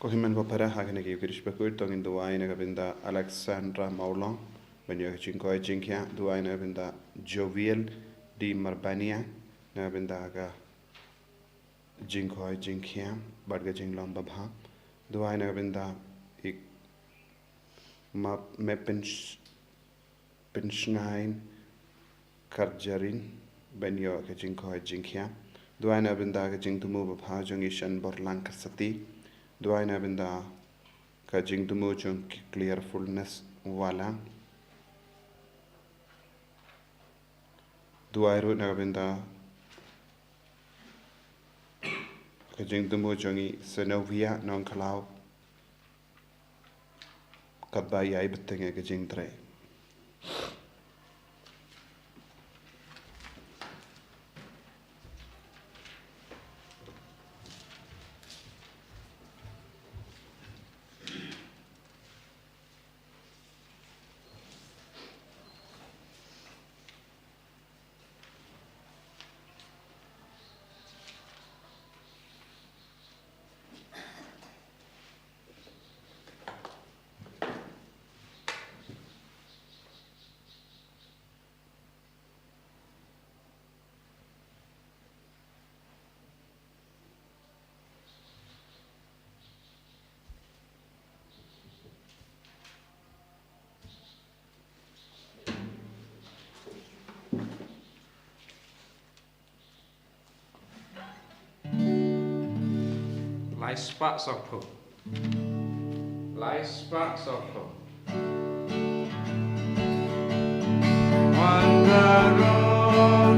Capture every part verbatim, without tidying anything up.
Ko hynmen ko para, ha kane ka Eucharist bakhuid to ngin duwai na ka bynta Alexandra Mawlong ban ïoh ka jingkoit jingkhiah, duwai na ka bynta Jovial D Marbaniang na ka bynta ka jingkoit jingkhiah bad ka jinglong babha, duwai na ka bynta i ma me pynsh Pynshngaiñ Karjarin ban ïoh ka jingkoit jingkhiah. Duwai na ka bynta ka jingthmu babha jong i Shanborlang Kasati. Duwai na ka bynta ka jingthmu jong ki Clearfulness Wala. Duwai ruh na ka bynta ka jingthmu jong i Senovia Nongkhlaw. Katba ïai bteng ïa ka jingtrei. Lai spah sawphew. Lai spah sawphew. Wan baroh,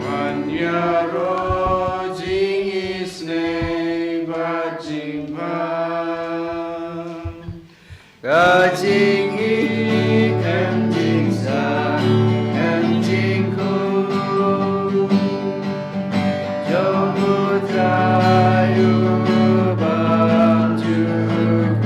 wan ïaroh jingisynei bad jingpang. Ka jingïeit, ka jingsang, ka jingkhuid jong U Trai uba jukut.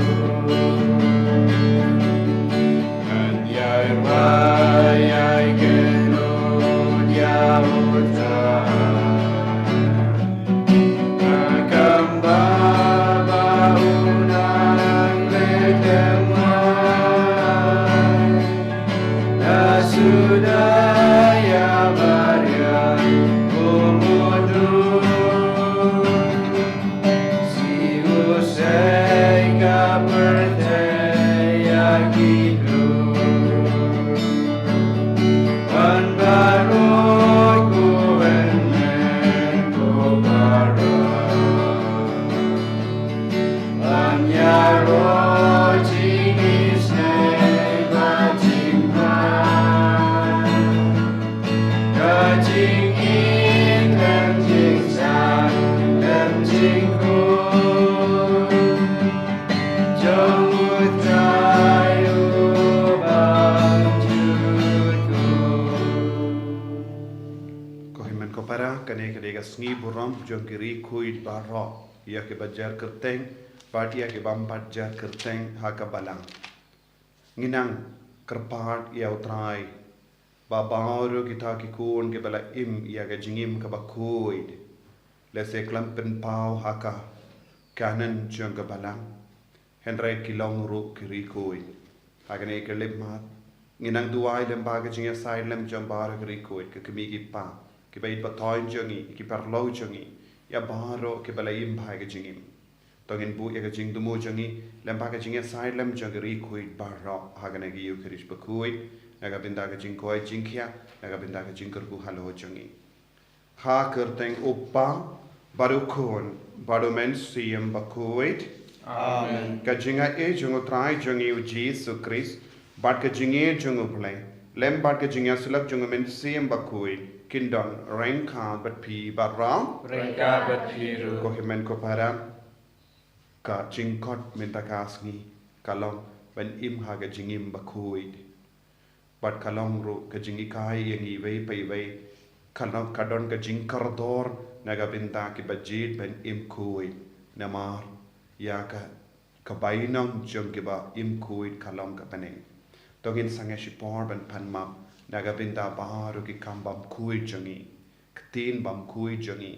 Ngan ïai wai ïai kynnoh ïa U Trai. Wan baroh ko hynmen ko para. Wan ïaroh jingisynei bad jingpang. Ka jingïeit, ka jingsang, ka jingkhuid jong U Trai uba jukut. Ko hynmen ko para, kane ka dei ka sngi burom jong ki riewkhuid baroh, ïa kiba jer kyrteng bad ïa ki bym pat jer kyrteng ha ka balang. Ngi nang kyrpad ïa U Trai ba baroh kita ki khun kiba la im ïa ka jingim kaba khuid, lehse khlem pynpaw ha ka kanan jong ka balang, hynrei ki long ruh ki riewkhuid. Ha kane ka lymmat ngi nang duwai lyngba ka jingïasaid lem jong baroh ki riewkhuid, ki kmie ki kpa, kiba ïeit ba thoiñ jong ngi, ki paralok jong ngi, ïa baroh kiba la im bha ïa ka jingim. To ngin buh ïa ka jingthmu jong ngi lyngba ka jingïasaid lem jong ki riewkhuid baroh ha kane ka Eucharist bakhuid, na ka bynta ka jingkoit jingkhiah, na ka bynta ka jingkyrkhu halor jong ngi. Ha ka kyrteng U Kpa bad U Khun bad U Mynsiem Bakhuid. Amen. Ka jingaiei jong U Trai jong ngi U Jisu Khrist bad ka jingïeit jong U Blei lem bad ka jingïasyllok jong U Mynsiem Bakhuid kin don ryngkat bad phi baroh. Ryngkat bad phi ruh. Ko hynmen ko para, ka jingkhot mynta ka sngi ka long ban im ha ka jingim bakhuid. Bad ka long ruh ka jinghikai ïa ngi iwei pa iwei, ka long, ka don ka jingkordor na ka bynta kiba jied ban im khuid, namar ïa ka, ka bainong jong kiba im khuid ka long ka bneng. To ngin sangeh shipor ban pan map na ka bynta baroh ki kam bym khuid jong ngi. ktien bymkhuid jong ngi,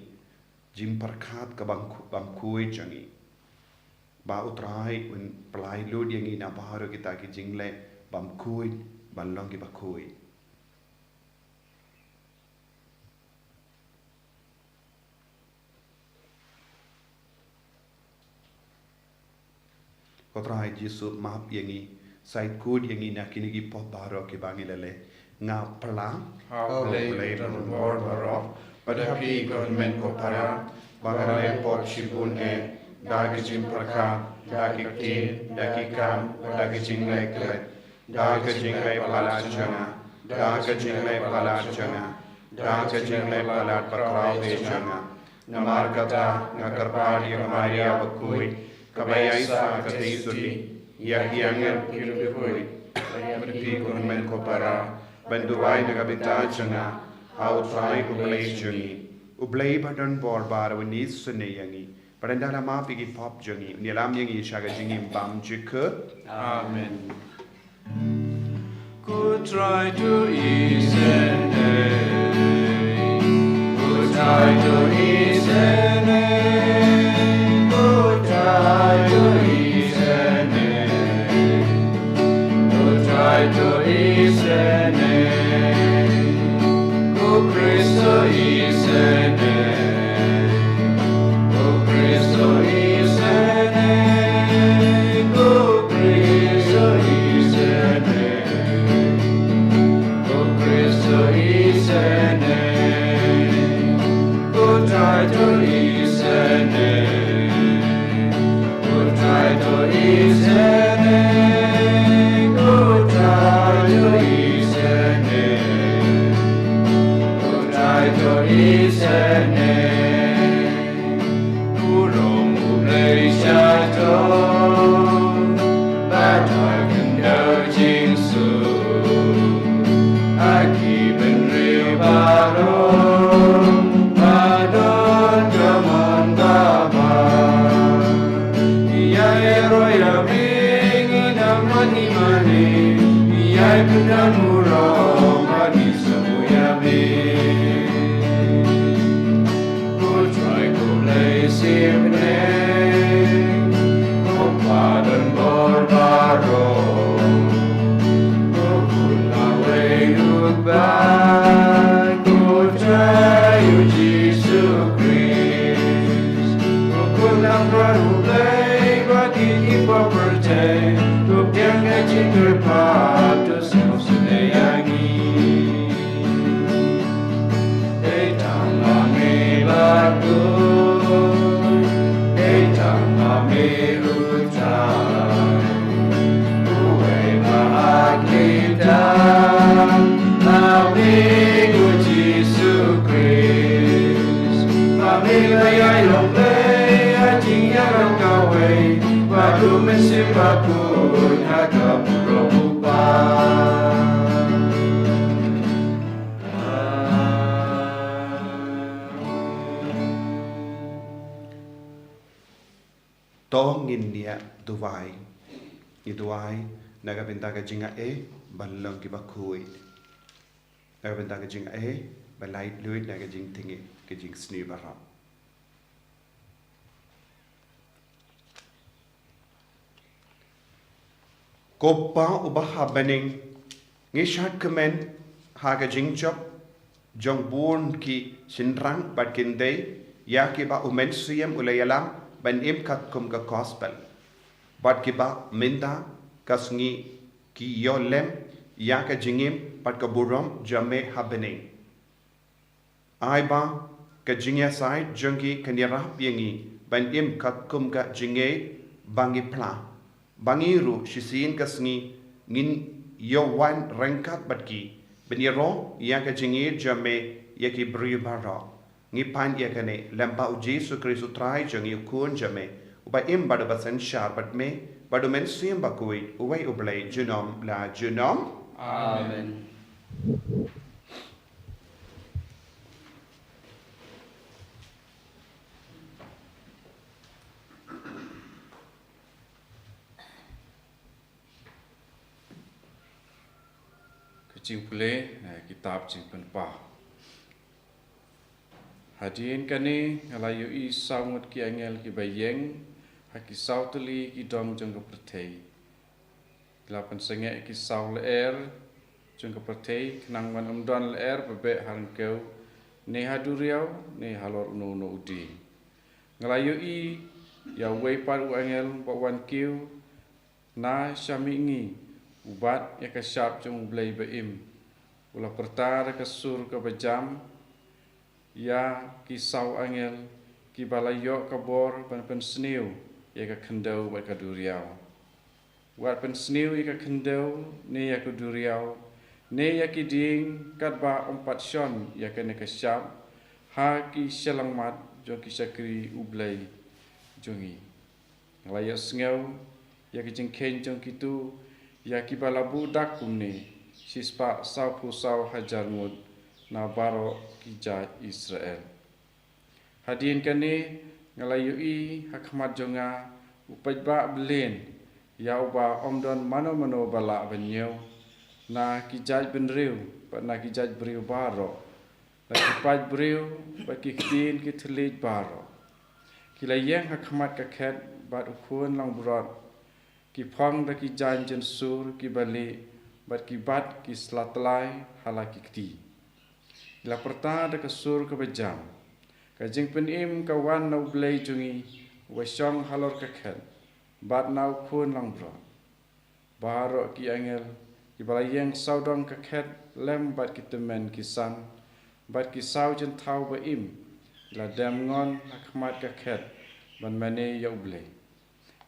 jingpyrkhat ka bymkhu-, bymkhuid jong ngi. Ba U Trai un pyllait lut ïa ngi na baroh kita ki jingleh bymkhuid ban long kiba khuid. Ko Trai Jisu, map ïa ngi, sait kut ïa ngi na kine ki pop baroh kiba ngi la leh. Nga pla. Ha U Blei, U Blei badonbor baroh, bad ha phi ko hynmen ko para, ba nga la leh pop shibun eh, da ka jingpyrkhat, da ki ktien, da ki kam, da ka jingleh klet, da ka jingleh palat jong nga, da ka jingleh palat jong nga, da ka jingleh palat bakhraw eh jong nga. Namar kata nga kyrpad ïa ka Maria bakhuid, kaba ïaisah katei suti ïa ki angel ki riewkhuid, bad phi ko hynmen ko para, ban duwai na ka bynta jong nga ha U Trai U Blei jong ngi. U Blei badonbor baroh un isynei ïa ngi, bad ynda la map ïa ki pop jong ngi, un ïalam ïa ngi sha ka jingim bymjukut. Amen. Ko Trai to isynei, ko Trai to isynei, ko Trai to isynei, ko Trai to isynei, ko Khrist to isynei, ko Khrist to isynei, ko Khrist to isynei, ko Khrist to isynei, ko Trai to isynei, ko Trai to isynei, ko Trai to isynei, ko Trai to isynei. Burom U Blei sha jrong, bad ha khyndew jingsuk, ha ki bynriew baroh, ba don ka mon kaba. Ïa ïaroh ïa me ngi nang mane mane, ïa pyndonkam burom bad ngi sngewbha ïa me. Ko Trai ko Blei shipneng, ko Pa donbor baroh, ko Khun Kynrad U Kpa, ko Trai U Jisu Khrist, ko Khun Langbrot U Blei, bad kine kiba pyrthei, to pdiang ka jingkyrpad, to sngewsynei ïa ngi. Dei tang ma me bakhuid, dei tang ma me U Trai, uwei ba ar tylli tam, ma me ko Jisu Khrist, ma me ba ïai lyngngoh ïa ka jingïalam kawei bad U Mynsiem Bakhuid ha ka burom U Kpa. To ngin ïa duwai. Ngi duwai na ka bynta ka jingaiei ban long kiba khuid, na ka bynta ka jingaiei ba laitluid na ka jingtyngi ka jingsniew baroh. Ko Pa uba ha bneng, ngi shad kmen ha ka jingjop jong bun ki shynrang bad kynthei ïa kiba U Mynsiem u la ïalam ban im katkum ka gospel, bad kiba mynta ka sngi ki ïoh lem ïa ka jingim bad ka burom jong me ha bneng. Ai ba ka jingïasaid jong ki kan ïarap ïa ngi ban im katkum ka jingngeit ba ngi phla, ba ngi ruh shisien ka sngi ngin ïoh wan ryngkat bad ki ban ïaroh ïa ka jingngeit jong me ïa ki briew baroh. Ngi pan ïa kane lyngba U Jisu Khrist U Trai jong ngi, U Khun jong me, uba im bad uba synshar bad me bad U Mynsiem Bakhuid, uwei U Blei junom la junom. Amen. Ka jingpule, eh, kitab Jingpynpaw. Hadien kane nga la ïohi saw ngut ki angel kiba ïeng ha ki saw tylli ki dong jong ka pyrthei. Ki la pynsangeh ki saw lyer jong ka pyrthei, khnang ban ym don lyer ba beh ha ryngkew, ne ha duriaw, ne halor uno uno u dieng. Nga la ïohi ïa uwei pat u angel ba wan kiew na sha mihngi, u bat ïa ka shap jong U Blei ba im. U la pyrta da ka sur kaba jam ïa ki saw angel kiba la ïoh ka bor ban pynsniew ïa ka khyndew bad ka duriaw. Wat pynsniew ïa ka khyndew ne ïa ka duriaw ne ïa ki dieng, katba ym pat shon ïa kane ka shap ha ki shyllangmat jong ki shakri U Blei jong ngi. Nga la ïohsngew ïa ka jingkheiñ jong kito ïa kiba la buh dak kumne, shispah sawphew saw hajar ngut na baroh ki jait Israel. Hadien kane nga la ïohi ha khmat jong nga u paidbah blyeng, ïa uba ym don mano mano ba lah ban ñiew, na ki jait bynriew bad na ki jait briew baroh, na ki paid briew bad ki ktien ki thylliej baroh. Ki la ïeng ha khmat ka khet bad u khun langbrot, ki phong da ki jaiñ jynsur kiba lieh bad ki bat ki sla tlai ha la ki kti. Ki la pyrta da ka sur kaba jam, ka jingpynim ka wan na U Blei jong ngi, uba shong halor ka khet bad na u khun langbrot. Baroh ki angel kiba la ïeng sawdong ka khet lem bad ki tymmen ki san bad ki saw jynthaw ba im, ki la dem ngon ha khmat ka khet ban mane ïa U Blei.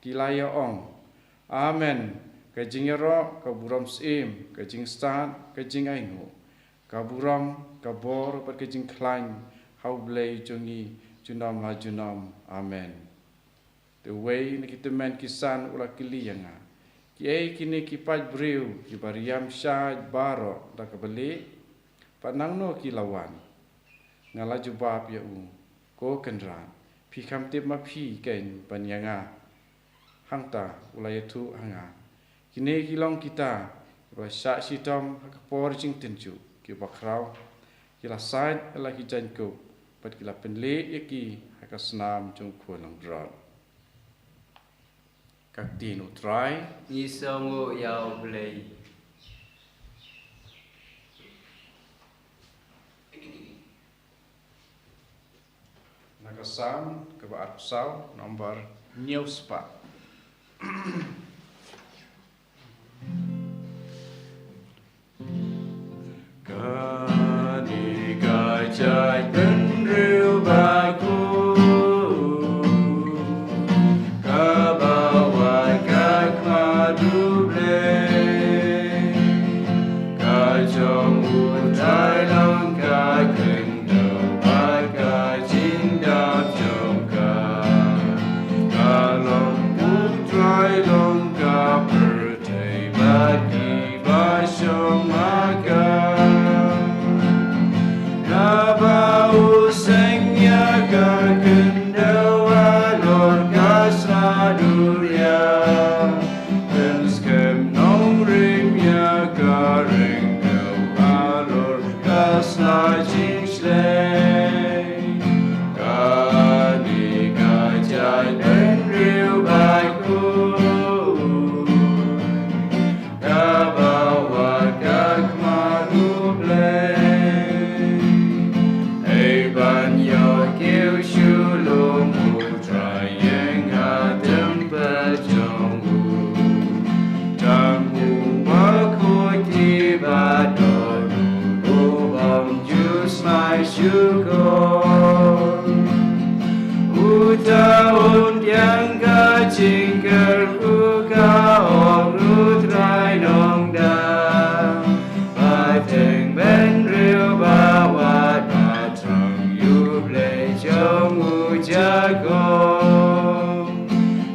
Ki la ïa ong, Amen. Ka jingïaroh, ka burom syiem, ka jingstad, ka jingainguh, ka burom, ka bor bad ka jingkhlaiñ ha U Blei jong ngi junom la junom. Amen. Te uwei na ki tymmen ki san u la kylli ïa nga, Kiei kine ki paid briew kiba riam shait baroh da kaba lieh? Bad nangno ki la wan? Nga la jubab ïa u, Ko Kynrad, phi kham tip ma phi keiñ ban ïa nga. Hangta u la ïathuh ha nga, Kine ki long kita kiba shah shitom ha ka por jingtynjuh, kiba khraw, ki la sait ïa la ki jaiñkup bad ki la pynlieh ïa ki ha ka snam jong u khun langbrot. Ka ktien U Trai. Ngi sngewnguh ïa U Blei. Na ka Salm kaba arphew saw, nombar hynñiew spah. Kane ka jaitbynriew bakhuid, kaba wad ka khmat U Blei, ka jong U Trai long ka khyndew bad ka jingdap jong ka, ka long U Trai long ka pyrthei bad kiba shong ha ka. Naba u seng ïa ka khyndew halor ka sla duriaw, pynskhem nongrim ïa ka ryngkew halor ka sla jingshlei. Kane ka jaitbynriew bakhuid, kaba wad ka khmat U Blei. Hei ban ïoh kiew sha lum U Trai, ïeng ha templ jong u. Tang u bakhuid kiba don, u ym ju smai shukor. Uta un pdiang ka jingkyrkhu, ka ong, U Trai Nongda, ba teng bynriew ba wad, ba tang ïa U Blei jong u Jakob.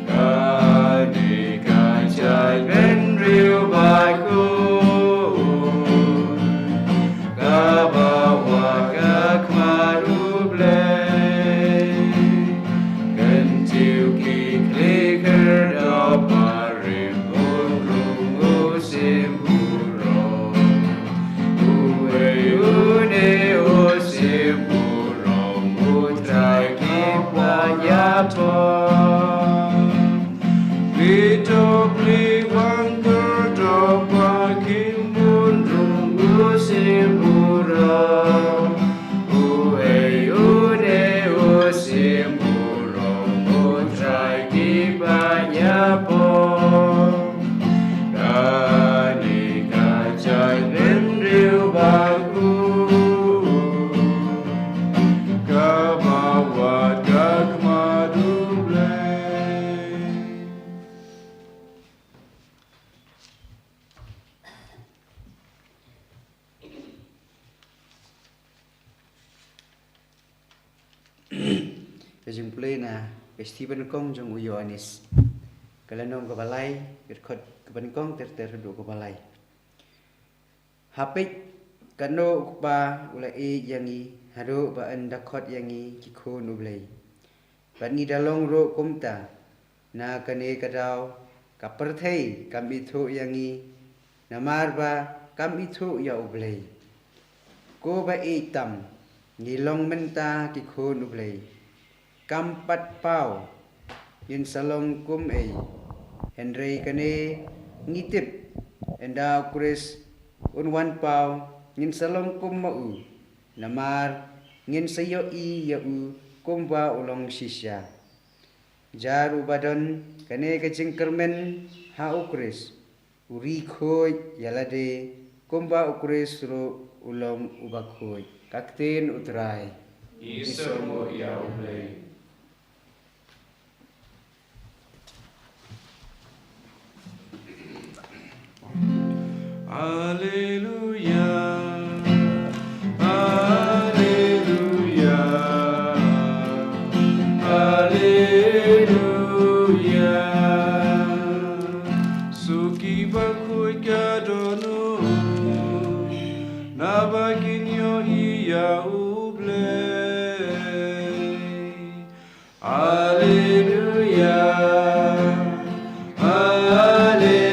Kane ka jaitbynriew bakhuid, kaba wad ka khmat Ka jingpule na ka shithi ba nyngkong jong u Ïoannis. Ka lynnong kaba lai, ka dkhot kaba nyngkong ter ter haduh kaba lai. Ha peit, katno u Kpa u la ïeit ïa ngi, haduh ba yn da khot ïa ngi ki khun u Blei. Bad ngi da long ruh kumta, na kane ka daw, ka pyrthei kam ithuh ïa ngi, namar ba kam ithuh ïa u Blei. Ko ba ïeit tam, ngi long mynta ki khun u Blei. Kam pat paw, ngin sa long kum ei. Hynrei kane ngi tip, ynda u Khrist un wan paw, ngin sa long kum ma u. Namar ngin sa ïohi ïa u kumba u long shisha. Jar uba don kane ka jingkyrmen ha u Khrist, u ri khuid ïa lade kumba u Khrist ruh u long uba khuid. Ka ktien u Trai. Ngi sngewbha ïa u Blei. Alleluia, alleluia, alleluia. Suk kiba khuid ka don, naba kin ïohi ïa u Blei. Alleluia, alleluia,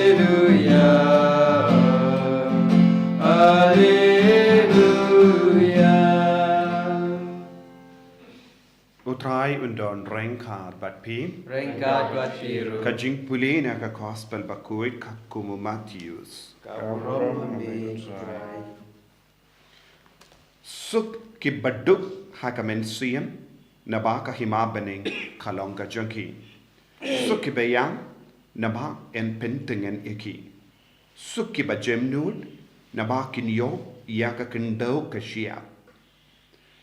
alleluia. U Trai un don ryngkat bad phi. Ryngkat bad phi ruh. Ka jingpule na ka Gospel bakhuid katkum u Mathaios. Ka burom ha me, U Trai. Suk kiba duk ha ka mynsiem, naba ka hima bneng ka long ka jong ki. Suk kiba ïam, naba yn pyntngen ïa ki. Suk kiba jemnud, naba kin ïoh ïa ka khyndew ka shyiap.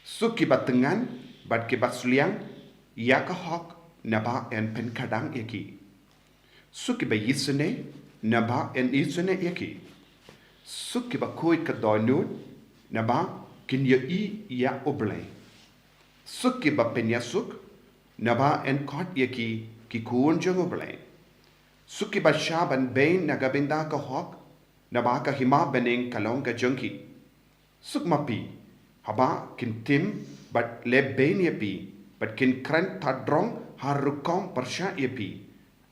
Suk kiba tngan bad kiba sliang ïa ka hok, naba yn pynkhatdang ïa ki. Suk kiba isynei, naba yn isynei ïa ki. Suk kiba khuid ka dohnud, naba kin ïohi ïa u Blei. Suk kiba pynïasuk, naba yn khot ïa ki ki khun jong u Blei. Suk kiba shah ban beiñ na ka bynta ka hok, naba ka hima bneng ka long ka jong ki. Suk ma phi, haba kin tim bad leh beiñ ïa phi, bad kin kren tad rong ha rukom pyrshah ïa phi,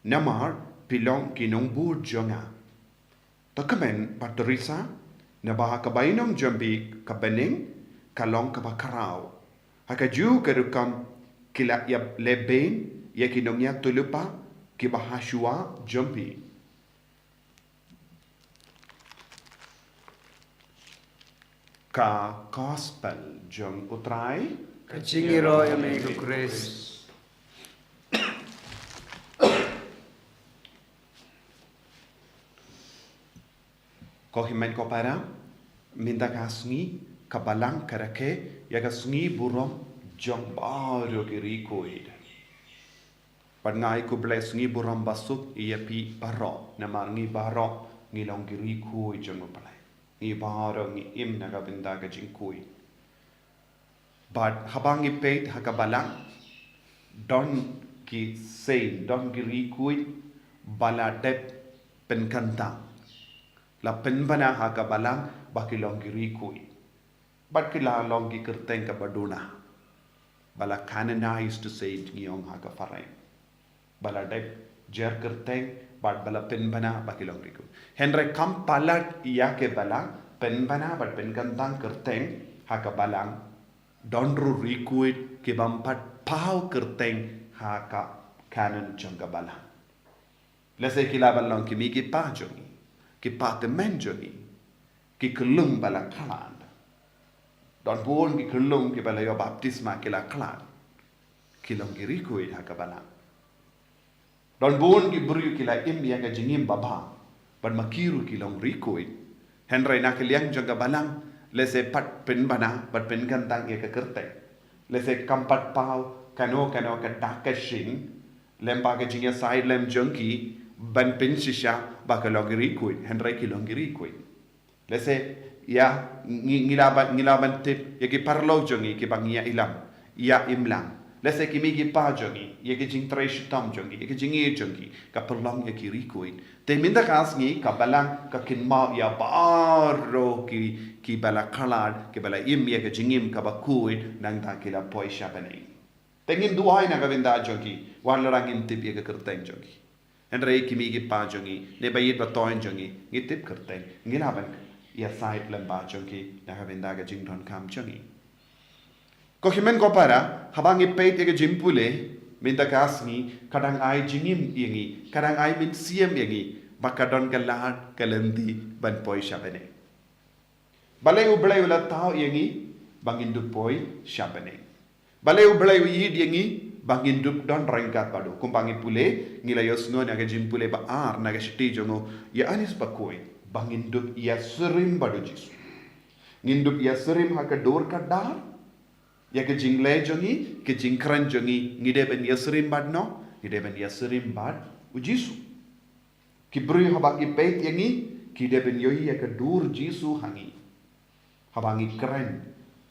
namar phi long ki nongbud jong nga. To kmen bad to risa, naba ka bainong jong phi ka bneng ka long kaba khraw. Ha kajuh ka rukom ki la ïaleh beiñ ïa ki nongïathuhlypa kiba ha shuwa jong phi. Ka Gospel jong u Trai. Ka jingïaroh ïa me ko Khrist. Ko hynmen ko para, mynta ka sngi ka Balang ka rakhe ïa ka sngi burom jong baroh ki ri khuid. Bad nga ai khublei sngi burom basuk ïa phi baroh, namar ngi baroh ngi long ki ri khuid jong u Blei. Ngi baroh ngi im na ka bynta ka jingkhuid. Bad haba ngi peit ha ka Balang, don ki saint, don ki ri khuid ba la dep pynkyntang, la pynbna ha ka Balang ba ki long ki ri khuid. Bad ki la long ki kyrteng kaba duna, ba la canonized saint ngi ong ha ka phareng. Ba la dep jer kyrteng bad ba la pynbna ba ki long ri khuid. Hynrei kam palat ïa ki ba la pynbna bad pynkyntang kyrteng ha ka Balang, don ruh ri khuid ki bym pat paw kyrteng ha ka canon jong ka Balang. Lehse ki lah ban long ki mei ki pa jong ngi, ki pa tymmen jong ngi, ki khyllung ba la khlad. Don bun ki khyllung kiba la ïoh baptisma ki la khlad. Ki long ki ri khuid ha ka Balang. Don bun ki briew ki la im ïa ka jingim babha, bad ma ki ruh ki long ri khuid. Hynrei na ka liang jong ka Balang, lehse pat pynbna bad pynkyntang ïa ka kyrteng. Lehse kam pat paw kano kano ka dak ka shin lyngba ka jingïasaid lem jong ki ban pynshisha ba ka long ki ri khuid, hynrei ki long ki ri khuid. Lehse ïa ngi, ngi lah ban, ngi lah ban tip ïa ki paralok jong ngi kiba ngi ïa ïalam, ïa imlang. Lehse ki mei ki pa jong ngi, ïa ki jingtrei shitom jong ngi, ïa ki jingïeit jong ngi, ka pynlong ïa ki riewkhuid. Te mynta ka sngi ka Balang ka kynmaw ïa baroh ki, kiba la khlad, kiba la im ïa ka jingim kaba khuid, nangta ki la poi sha bneng. Te ngin duwai na ka bynta jong ki, wat la ngim tip ïa ka kyrteng jong ki. Hynrei ki mei ki pa jong ngi, ne ba ïeit ba toiñ jong ngi, ngi tip kyrteng, ngi lah ban ïasaid lem bad jong ki, na ka bynta ka jingdonkam jong ngi. Ko hynmen ko para, haba ngi peit ïa ka jingpule, mynta ka sngi, ka dang ai jingim ïa ngi, ka dang ai mynsiem ïa ngi, ba ka don ka lad, ka lynti, ban poi sha bneng. Balei U Blei u la thaw ïa ngi, ba ngin dup poi sha bneng. Balei U Blei u ïeit ïa ngi, ba ngin dup don ryngkat bad u. Kumba ngi pule, ngi la ïohsngew na ka jingpule ba ar, na ka shithi jong u Ïoannis bakhuid, ba ngin dup ïasyriem bad u Jisu. Ngin dup ïasyriem ha ka dur ka dar, ïa ka jingleh jong ngi, ka jingkren jong ngi, ngi dei ban ïasyriem bad no, ngi dei ban ïasyriem bad u Jisu. Ki briew haba ki peit ïa ngi, ki dei ban ïohi ïa ka dur Jisu ha ngi. Haba ngi kren,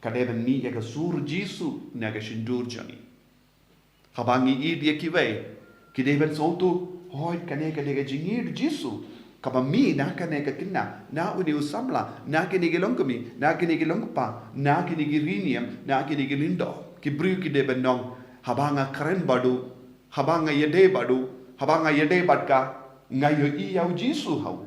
ka dei ban mih ïa ka sur Jisu, na ka shyntur jong ngi. Haba ngi ïeit ïa kiwei, ki dei ban sngewthuh, hooid kane ka dei ka jingïeit Jisu. Kaba mih na kane ka kynna, na une u samla, na kine ki longkmie, na kine ki longkpa, na kine ki riewniam, na kine ki lyngdoh. Ki briew ki dei ban ong, haba nga kren bad u, haba nga ïadei bad u, haba nga ïadei bad ka, nga ïohi ïa u Jisu ha u.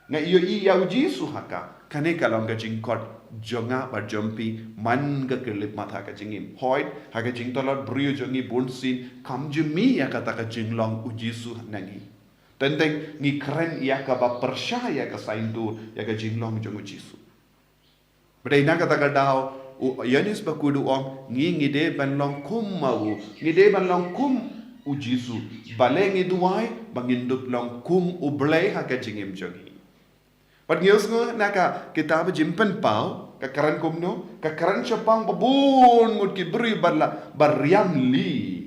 Nga ïohi ïa u Jisu ha ka. Kane ka long ka jingkhot jong nga bad jong phi man ka khyllipmat ha ka jingim. Hooid, ha ka jingtlot briew jong ngi bunsien, kam ju mih ïa kata ka jinglong u Jisu na ngi. Teng teng ngi kren ïa kaba pyrshah ïa ka saiñdur, ïa ka jinglong jong u Jisu. Ba dei na kata ka daw, u Ïoannis bakhuid u ong, ngi ngi dei ban long kum ma u, ngi dei ban long kum u Jisu. Balei ngi duwai, ba ngin dup long kum U Blei ha ka jingim jong ngi. Bad ngi ïohsngew na ka kitab Jingpynpaw, ka kren kumno, ka kren shaphang ba bun ngut ki briew ba la, ba riam lih.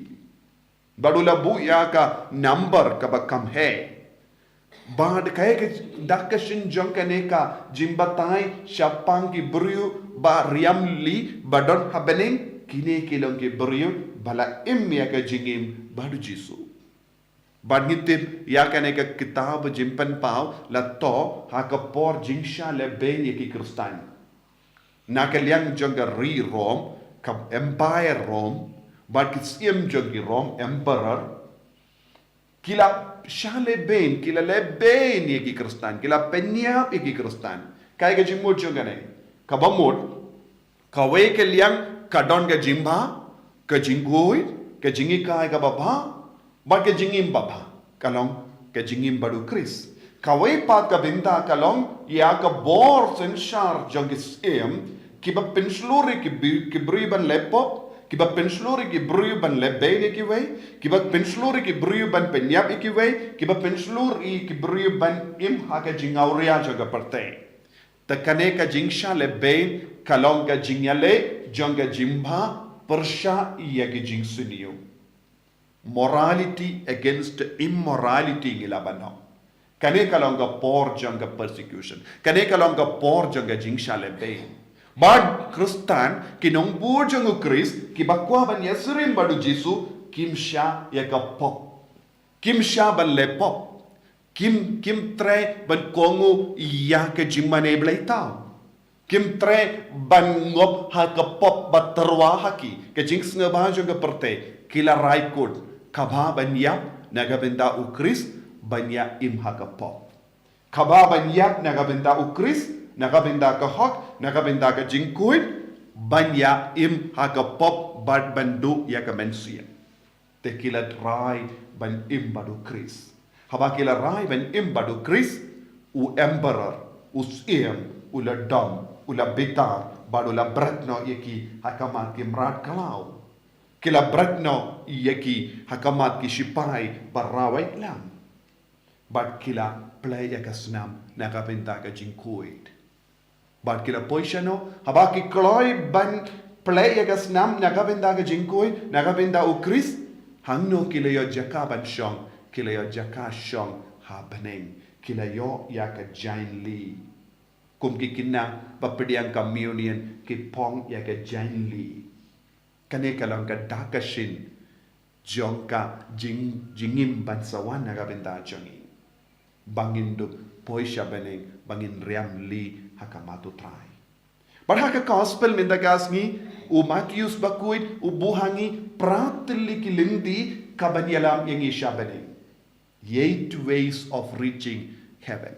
Bad u la buh ïa ka number kaba kham heh. Bad kaei ka dak ka shin jong kane ka jingbatai shaphang ki briew ba riam lih ba don ha bneng, kine ki long ki briew ba la im ïa ka jingim bad u Jisu. Bad ngi tip ïa kane ka kitab Jingpynpaw la thoh ha ka por jingshah lehbeiñ ïa ki Khristan. Na ka liang jong ka ri Rom, ka Empire Rom, bad ki syiem jong ki Rom, Emperor, ki la shah lehbeiñ, ki la lehbeiñ ïa ki Khristan, ki la pynïap ïa ki Khristan. Kaei ka jingmut jong kane? Kaba mut, kawei ka liang ka don ka jingbha, ka jingkhuid, ka jinghikai kaba bha, bad ka jingim ba bha, ka long ka jingim bad u Khrist. Kawei pat ka bynta ka long ïa ka bor synshar jong ki syiem, kiba pynshlur ïa ki bi-, ki briew ban leh pop, kiba pynshlur ïa ki briew ban lehbeiñ ïa kiwei, kiba pynshlur ïa ki briew ban pynïap ïa kiwei, kiba pynshlur ïa ki briew ban im ha ka jingawria jong ka pyrthei. Te kane ka jingshah lehbeiñ ka long ka jingïaleh jong ka jingbha pyrshah ïa ki jingsniew. Morality against immorality ngi lah ban ong. Kane ka long ka por jong ka persecution. Kane ka long ka por jong ka jingshah lehbeiñ. Bad Khristan, ki nongbud jong u Khrist, kiba kwah ban ïasyriem bad u Jisu, kim shah ïa ka pop. Kim shah ban leh pop. Kim, kim treh ban kohnguh ïa ka jingmane bleitaw. Kim treh ban ngop ha ka pop ba tyrwa ha ki, ka jingsngewbha jong ka pyrthei, ki la rai kut, kaba bha ban ïap na ka bynta u Khrist, ban ïa im ha ka pop. Kaba bha ban ïap na ka bynta u Khrist, na ka bynta ka hok, na ka bynta ka jingkhuid, ban ïa im ha ka pop bad ban duh ïa ka mynsiem. Te ki la rai ban im bad u Khrist. Haba ki la rai ban im bad u Khrist, u emperor, u syiem, u la dom, u la bitar, bad u la bret noh ïa ki ha khmat ki mrad khlaw. Ki la bret noh ïa ki ha khmat ki shipai ba rawai lam. Bad ki la plie ïa ka snam na ka bynta ka jingkhuid. Bad ki la poi shano, haba ki kloi ban plie ïa ka snam na ka bynta ka jingkhuid, na ka bynta u Khrist, hangno ki la ïoh jaka ban shong, ki la ïoh jaka shong ha bneng, ki la ïoh ïa ka jaiñli. Kum ki khynnah ba pdiang communion, ki phong ïa ka jaiñli. Kane ka long ka dak ka shin jong ka jing, jingim ban sa wan ha ka bynta jong ngi. Ba ngin dup poi sha bneng, ba ngin riam li ha khmat u Trai. Bad ha ka gospel mynta ka sngi, u Mathaios bakhuid u buh ha ngi phra tylli ki lynti kaban ïalam ïa ngi sha bneng. Eight ways of reaching heaven.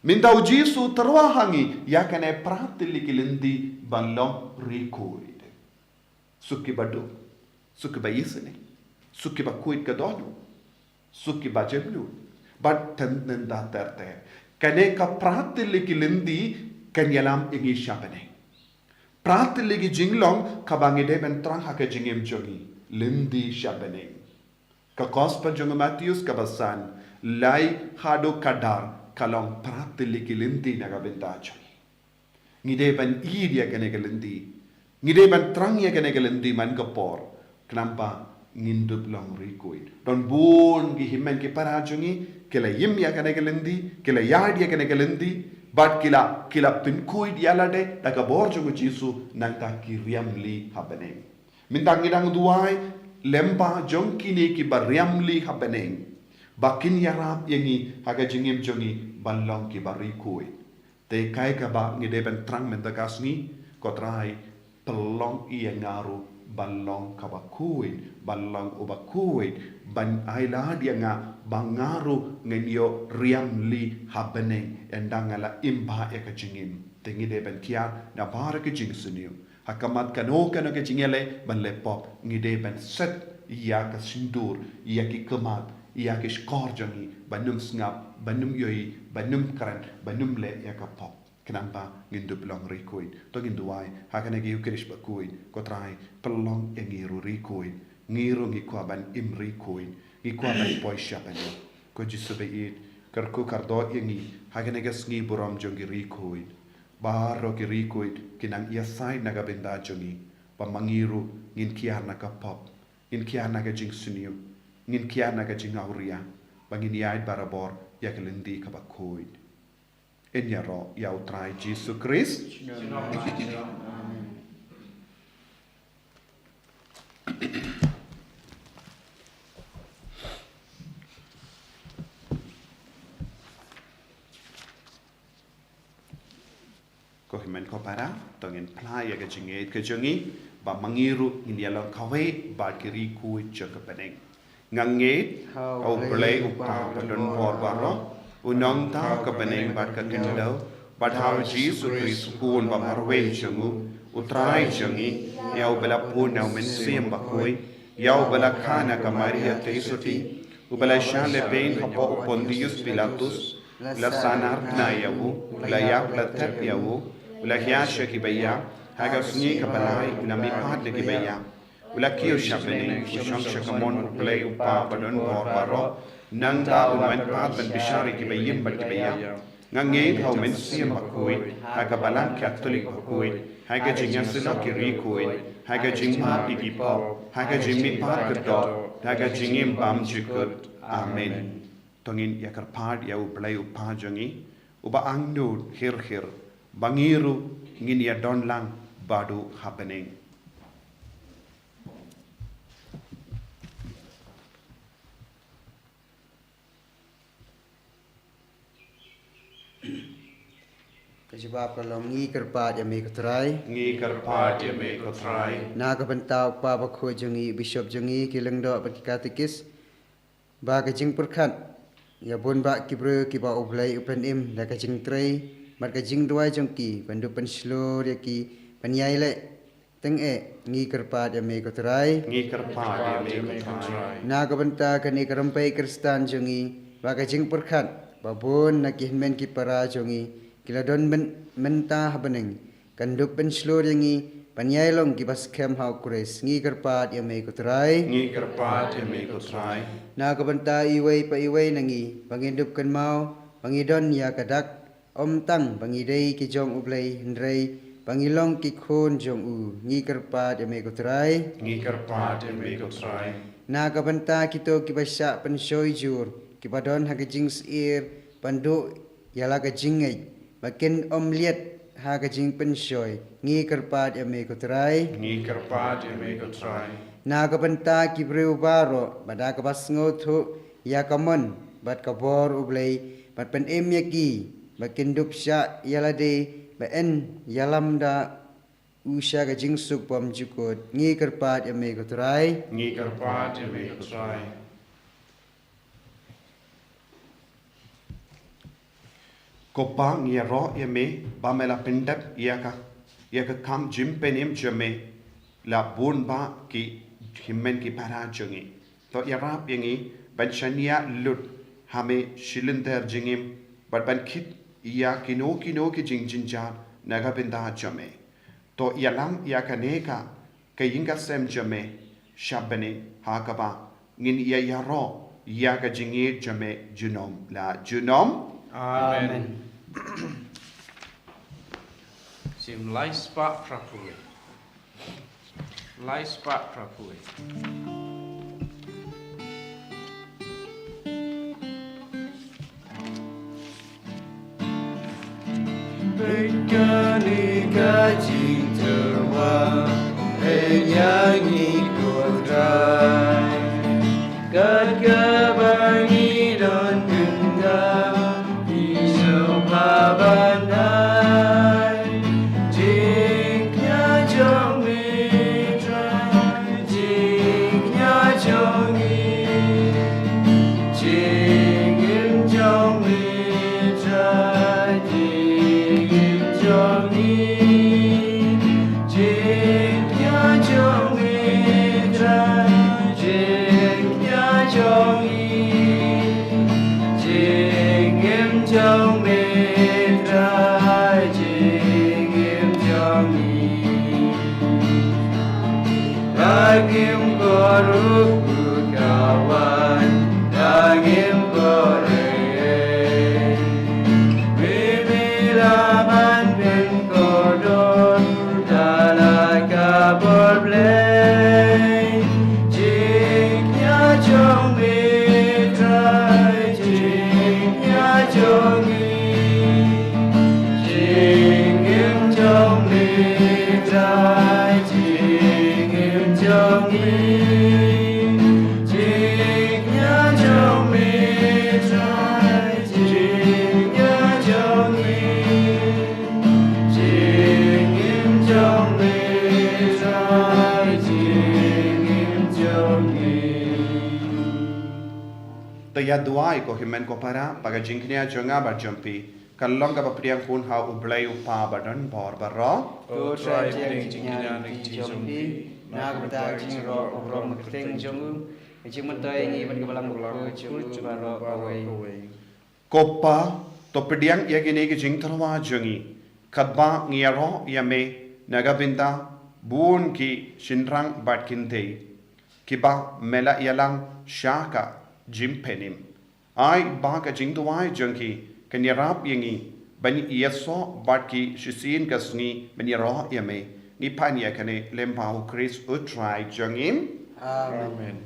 Mynta u Jisu u tyrwa ha ngi ïa kane phra tylli ki lynti ban long rikhuid. Suk kiba duk, suk kiba isynei, suk kiba khuid ka dohnud, suk kiba jemnud, bad tang nangta ter ter. Kane ka phra tylli ki lynti kan ïalam ïa ngi sha bneng. Phra tylli ki jinglong kaba ngi dei ban thrang ha ka jingim jong ngi, lynti sha bneng. Ka gospel jong u Mathaios kaba san, lai haduh kaba ar, ka long phra tylli ki lynti na ka bynta jong ngi. Ngi dei ban ïeit ïa kane ka lynti. Ngi dei ban thrang ïa kane ka lynti man ka por. Khnang ba ngin dup long rikhuid. Don bun ki hynmen ki para jong ngi, ki la im ïa kane ka lynti, ki la ïaid ïa kane ka lynti, bad ki la, ki la pynkhuid ïa lade da ka bor jong u Jisu, nangta ki riam li ha bneng. Mynta ngi dang duwai lem bad jong kine kiba riam li ha bneng, ba kin ïarap ïa ngi ha ka jingim jong ngi ban long kiba rikhuid. Te kaei kaba ngi dei ban thrang mynta ka sngi, ko Trai, pynlong ïa nga ruh ban long kaba khuid, ban long uba khuid, ban ailad ïa nga ba nga ruh ngan ïoh riam li ha bneng, ynda nga la im bha ïa ka jingim. Te ngi dei ban kiar na baroh ki jingsniew. Ha khmat kano kano ka jingïaleh ban leh pop, ngi dei ban set ïa ka shndur, ïa ki khmat, ïa ki shkor jong ngi, ban ym sngap, ban ym ïohi, ban ym kren, ban ym leh ïa ka pop. Khnang ba ngin dup long rikhuid. To ngin duwai ha kane ka Eukharist bakhuid, ko Trai, pynlong ïa ngi ruh rikhuid. Ngi ruh ngi kwah ban im rikhuid. Ngi kwah ban poi sha bneng. Ko Jisu ba ïeit, kyrkhu kyrdoh ïa ngi ha kane ka sngi burom jong ki rikhuid. Baroh ki rikhuid ki nang ïasaid na ka bynta jong ngi. Ba ma ngi ruh ngin kiar na ka pop, ngin kiar na ka jingsniew, ngin kiar na ka jingawria, ba ngin ïaid barabor ïa ka lynti kaba khuid. Ngin ïaroh ïa u Trai Jisu Khrist. Amen. Ko hynmen ko para, to ngin phla ïa ka jingngeit ka jong ngi, ba ma ngi ruh ngin ïalong kawei bad ki rikhuid jong ka bneng. Nga ngeit ha u Blei u Kpa ba don bor baroh, u nongthaw ka bneng bad ka khyndew, bad ha u Jisu Khrist u Khun ba marwei jong u, u Trai jong ngi, ïa uba la bun na u Mynsiem Bakhuid, ïa uba la kha na ka Maria Theisotti, uba la shah lehbeiñ hapoh u Pontius Pilatus, u la sahnarphna ïa u, u la ïap, u la thep ïa u, u la hiar sha kiba ïap, ha ka sngi kaba lai u la mihpat na kiba ïap, u la kiew sha bneng, u shong sha kamon u Blei u Kpa ba don bor baroh, nangta un wan pat ban bishar ïa kiba im bad kiba ïap. Nga ngeit ha u Mynsiem Bakhuid, ha ka Balang Katholik bakhuid, ha ka jingïasyllok ki rikhuid, ha ka jingmap ïa ki pop, ha ka jingmihpat ka doh, ha ka jingim bymjukut. Amen. To ngin ïakyrpad ïa u Blei u Kpa jong ngi, uba angnud khyrkhir, ba ngi ruh ngin ïadon lang bad u ha bneng. Ka jubab ka long: Ngi kyrpad ïa me ko Trai. Ngi kyrpad ïa me ko Trai. Na ka bynta u Kpa Bakhuid jong ngi, u Bishop jong ngi, ki lyngdoh bad ki katekis, ba ka jingpyrkhat ïa bun bah ki briew kiba u Blei u pynim da ka jingtrei bad ka jingduwai jong ki, ban dup pynshlur ïa ki ban ïai leh tyngeh, ngi kyrpad ïa me ko Trai. Ngi kyrpad ïa me ko Trai. Na ka bynta kane ka rympei Khristan jong ngi, ba ka jingpyrkhat ba bun na ki hynmen ki para jong ngi ki la don myn-, mynta ha bneng, kan dup pynshlur ïa ngi ban ïai long kiba skhem ha u Khrist. Ngi kyrpad ïa me ko Trai. Ngi kyrpad ïa me ko Trai. Na ka bynta iwei pa iwei na ngi, ba ngin dup kynmaw ba ngi don ïa ka dak, ym tang ba ngi dei ki jong u Blei, hynrei ba ngi long ki khun jong u. Ngi kyrpad ïa me ko Trai. Ngi kyrpad ïa me ko Trai. Na ka bynta kito kiba shah pynshoi jur, kiba don ha ka jingsyier ban duh ïa la ka jingngeit, ba kin ym liat ha ka jingpynshoi. Ngi kyrpad ïa me ko Trai. Ngi kyrpad ïa me ko Trai. Na ka bynta ki briew baroh, bad da kaba sngewthuh ïa ka mon bad ka bor U Blei, bad pynim ïa ki ba kin dup shah ïa lade, ba yn ïalam da u sha ka jingsuk bymjukut. Ngi kyrpad ïa me ko Trai. Ngi kyrpad ïa me ko Trai. Ko Pa, ngi ïaroh ïa me ba me la pyndep ïa ka, ïa ka kam jingpynim jong me la bun ba ki hynmen ki para jong ngi. To ïarap ïa ngi ban shaniah lut ha me shi lynter jingim, bad ban kit ïa kino kino ki jingjynjar na ka bynta jong me. To ïalam ïa kane ka, ka ïing ka sem jong me sha bneng, ha kaba ngin ïa ïaroh ïa ka jingïeit jong me junom la junom. Amen. Amen. Shim lai spah phra phew wei. Lai spah phra phew wei. Bad kane ka jingtyrwa, peit ïa ngi ko Trai. Kat kaba ngi don kynta, ngi sngewbha ban ai. Jingkñia jong me Trai, jingkñia jong ngi. Jingim jong me Trai, jingim jong ngi. Jingkñia jong me Trai, jingkñia jong ngi. Jingim jong me Trai, jingim jong ngi. Dang im ko ruh ka wan, dang im ko re. Me me la ban pynkordor da la ka bor Blei. Jingkñia jong me Trai, jingkñia jong ngi. Jingim jong me Trai, jingim jong ngi. Jingkñia jong me Trai, jingkñia jong ngi. Jingim jong me Trai, jingim jong ngi. To ïa duwai ko hynmen ko para, ba ka jingkñia jong nga bad jong phi kan long kaba pdiang khun ha U Blei U Kpa badonbor baroh. Ko Trai, pdiang jingkñia na ki kti jong phi, na ka bynta ka jingrwai burom kyrteng jong u, ka jingmyntoi ïa ngi bad ka balang bakhuid jong u baroh kawei. Ko Pa, to pdiang ïa kine ki jingtyrwa jong ngi, katba ngi ïaroh ïa me na ka bynta bun ki shynrang bad kynthei kiba me la ïalam sha ka jingpynim. Ai ba ka jingduwai jong ki kan ïarap ïa ngi ban ïasoh bad ki shisien ka sngi ban ïaroh ïa me. Ngi pan ïa kane lyngba U Khrist U Trai jong ngi. Amen. Amen.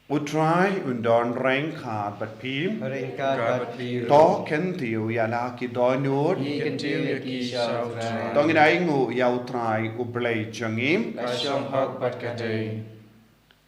U Trai un don ryngkat bad phi. Ryngkat bad phi ruh. To kyntiew ïa la ki dohnud. Ngi kyntiew ïa ki sha U Trai. To ngin ainguh ïa U Trai U Blei jong ngi. Ka shong hok bad ka dei.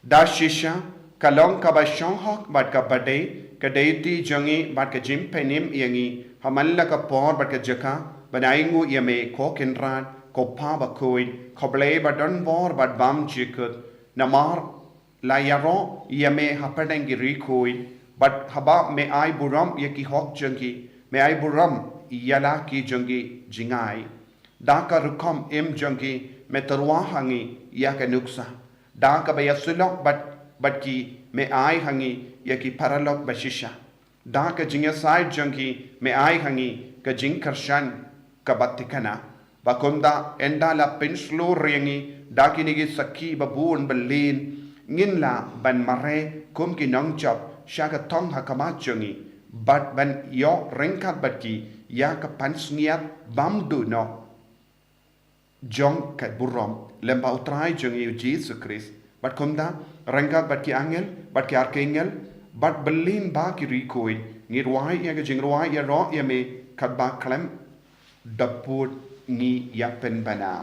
Da shisha, ka long kaba shong hok bad kaba dei, ka dei ti jong ngi bad ka jingpynim ïa ngi ha man la ka por bad ka jaka ban ainguh ïa me ko Kynrad, ko Pa bakhuid, ko Blei badonbor bad bymjukut. Namar la ïaroh ïa me hapdeng ki riewkhuid, bad haba me ai burom ïa ki hok jong ki, me ai burom ïa la ki jong ki jngai. Da ka rukom im jong ki me tyrwa ha ngi ïa ka nuksa. Da kaba ïasyllok bad, bad ki me ai ha ngi ïa ki paralok ba shisha. Da ka jingïasaid jong ki me ai ha ngi ka jingkyrshan kaba thikna. Ba kumta ynda la pynshlur ïa ngi da kine ki sakhi babun bylliñ, ngin lah ban mareh kum ki nongjop sha ka thong ha khmat jong ngi, bad ban ïoh ryngkat bad ki ïa ka pansngiat bymduh noh jong ka burom lem bad U Trai jong ngi U Jisu Khrist, bad kumta ryngkat bad ki angel bad ki arkangel bad bad lyngba ki riewkhuid, ngi rwai ïa ka jingrwai ïaroh ïa me katba khlem da pud ngi ïa pynbna.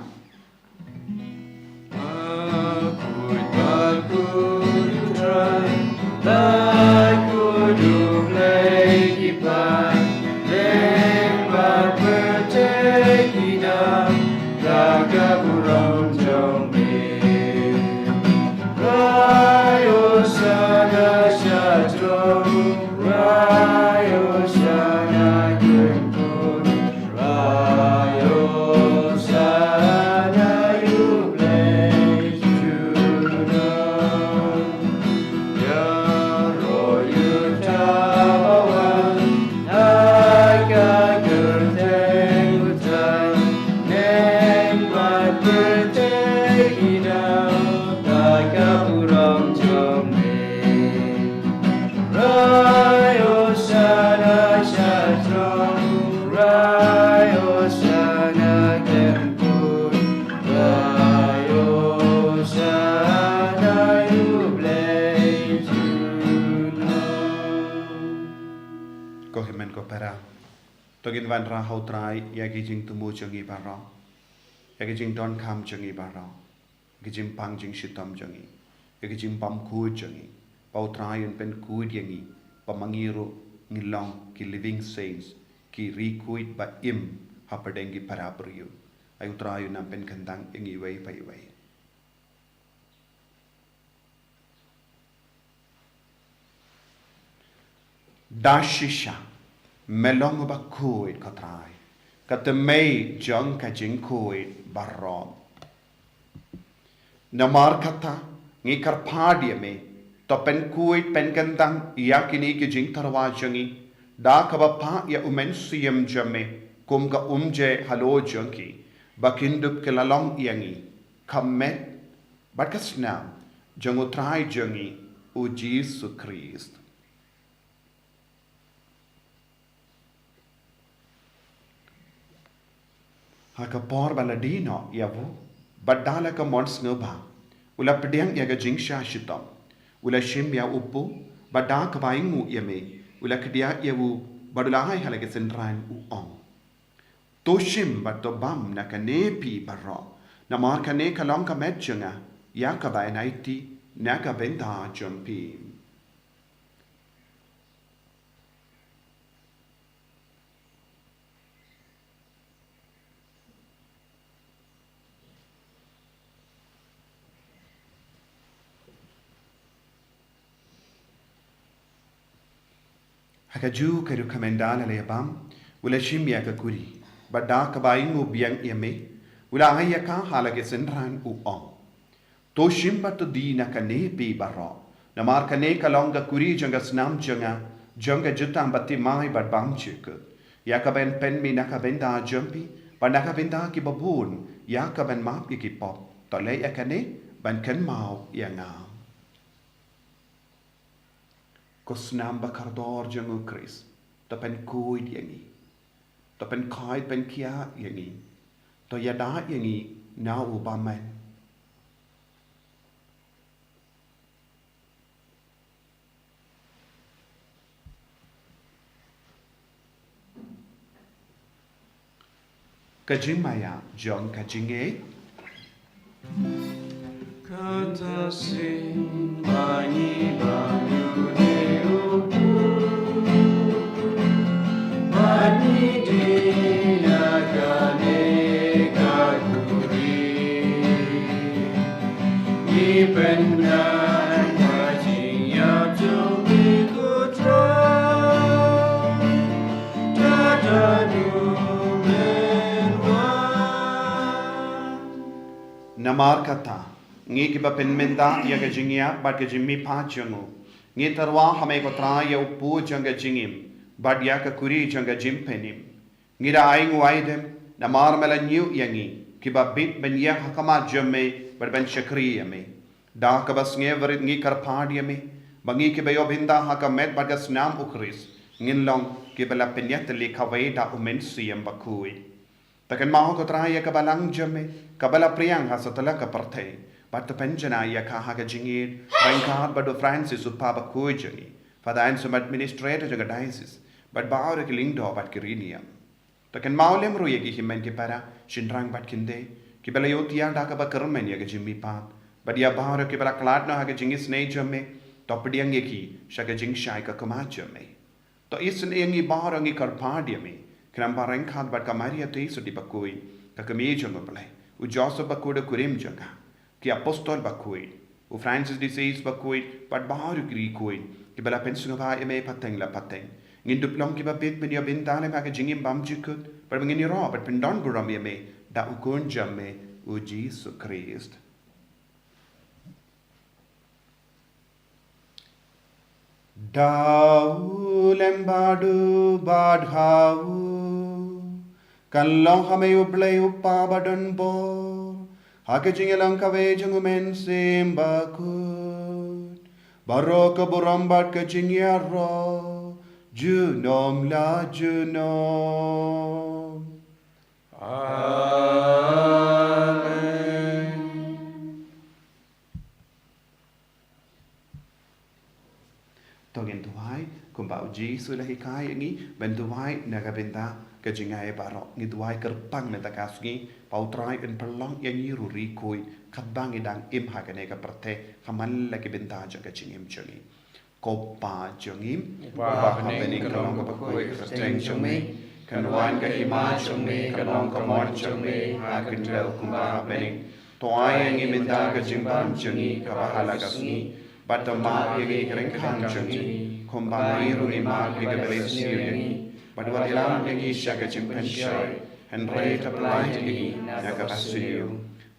Ko hynmen ko para, to ngin wanrah ha U Trai ïa ki jingthmu jong ngi baroh, ïa ki jingdonkam jong ngi baroh, ki jingpang jingshitom jong ngi, ïa ki jingbymkhuid jong ngi. Ba U Trai un pynkhuid ïa ngi, ba ma ngi ruh ngi long ki living saints, ki riewkhuid ba im hapdeng ki para briew. Ai U Trai un nang pynkyndang ïa ngi iwei pa iwei. Da shisha me long uba khuid, ko Trai, ka tymmen jong ka jingkhuid baroh. Namar kata, ngi kyrpad ïa me, to pynkhuid pynkyndang ïa kine ki jingtyrwa jong ngi da kaba phah ïa U Mynsiem jong me kum ka umjer halor jong ki, ba kin dup ki la long ïa ngi ka met bad ka snam jong U Trai jong ngi U Jisu Khrist. Ha ka por ba la die noh ïa u, bad da la ka mon sngewbha u la pdiang ïa ka jingshah shitom, u la shim ïa u kpu, bad da kaba ainguh ïa me u la kdiah ïa u, bad u la ai ha la ki synran, u ong: To shim bad to bam na kane phi baroh, namar kane ka long ka met jong nga ïa kaba yn aiti na ka bynta jong phi. Ha kajuh ka rukom ynda la ïa bam, u la shim ïa ka kuri, bad da kaba ainguh biang ïa me u la ai ïa ka ha la ki synran, u ong: To shim bad to die na kane phi baroh, namar kane ka long ka kuri jong ka snam jong nga, jong ka jutang bathymmai bad bymjukut, ïa kaban pynmih na ka bynta jong phi bad na ka bynta kiba bun, ïa kaban map ïa ki pop. To leh ïa kane ban kynmaw ïa nga. Ko snam ba kordor jong U Khrist, to pynkhuid ïa ngi, to pynkhuid pynkhiah ïa ngi, to ïada ïa ngi na u bymman. Ka jingmaïa jong ka jingngeit. Kata sien ba ngi bam ïa u kpu, ba ngi die na kane ka kuri, ngi pyndonkam ka jingïap jong me, ko Trai. Namar kata, ngi kiba pynmynta ïa ka jingïap bad ka jingmihpat jong u, ngi tyrwa ha me, ko Trai, ïa u kpu jong ka jingim bad ïa ka kuri jong ka jingpynim. Ngi da ainguh aidem namar me la ñiuh ïa ngi kiba bit ban ïeng ha khmat jong me bad ban shakri ïa me. Da kaba sngewrit ngi kyrpad ïa me ba ngi kiba ïoh bynta ha ka met bad ka snam U Khrist ngin long kiba la pynïatylli kawei da u Mynsiem Bakhuid. To kynmaw ko Trai ïa ka balang jong me, kaba la pdiang ha satlak ka pyrthei, bad to pynjanai ïa ka ha ka jingïeit ryngkat bad u Francis u Pop bakhuid jong ngi, Father Anselm administrator jong ka diocese, bad baroh ki lyngdoh bad ki riewniam. To kynmaw lem ruh ïa ki hynmen ki para, shynrang bad khyndiat, kiba la ïohthiah da kaba kyrmen ïa ka jingmihpat, bad ïa baroh kiba la khlad noh ha ka jingisynei jong me, to pdiang ïa ki sha ka jingshai ka khmat jong me. To isynei ïa ngi baroh, ngi kyrpad ïa me, khnang ba ryngkat bad ka Maria Theisotti bakhuid, ka kmie jong u Blei, u Joseph bakhuid u kurim jong ka, ki apostol bakhuid, u Francis de Sales bakhuid, bad baroh ki riewkhuid kiba la pynsngewbha ïa me pateng la pateng, ngin dup long kiba bit ban ïa bynta lem ha ka jingim bymjukut, bad ba ngin ïaroh bad pyndonburom ïa me da u Khun jong me, u Jisu Khrist. Da u lem bad u bad ha u, kan long ha me U Blei U Kpa badonbor, ha ka jingïalang kawei jong U Mynsiem Bakhuid, baroh ka burom bad ka jingïaroh, junom la junom. Amen. To ngin duwai, kumba U Jisu u la hikai ïa ngi ban duwai na ka bynta ka jingai baroh. Ngi duwai kyrpang mynta ka sngi ba U Trai un pynlong ïa ngi ruh riewkhuid, katba ngi dang im ha kane ka pyrthei, ha man la ki bynta jong ka jingim jong ngi. Ko Kpa jong ngi, uba ha bneng, kan long kaba khuid ka kyrteng jong me, kan wan ka hima jong me, kan long ka mon jong me ha ka kyrteng kumba ha bneng. To ai ïa ngi mynta ka jingbam jong ngi kaba ha la ka sngi, bad to map ïa ngi ki ryngkang jong ngi, kumba ngi ruh ngi map ïa kiba sniew ïa ngi, bad wat ïalam ïa ngi sha ka jingpynshoi, hynrei to pyllait ïa ngi na kaba sniew.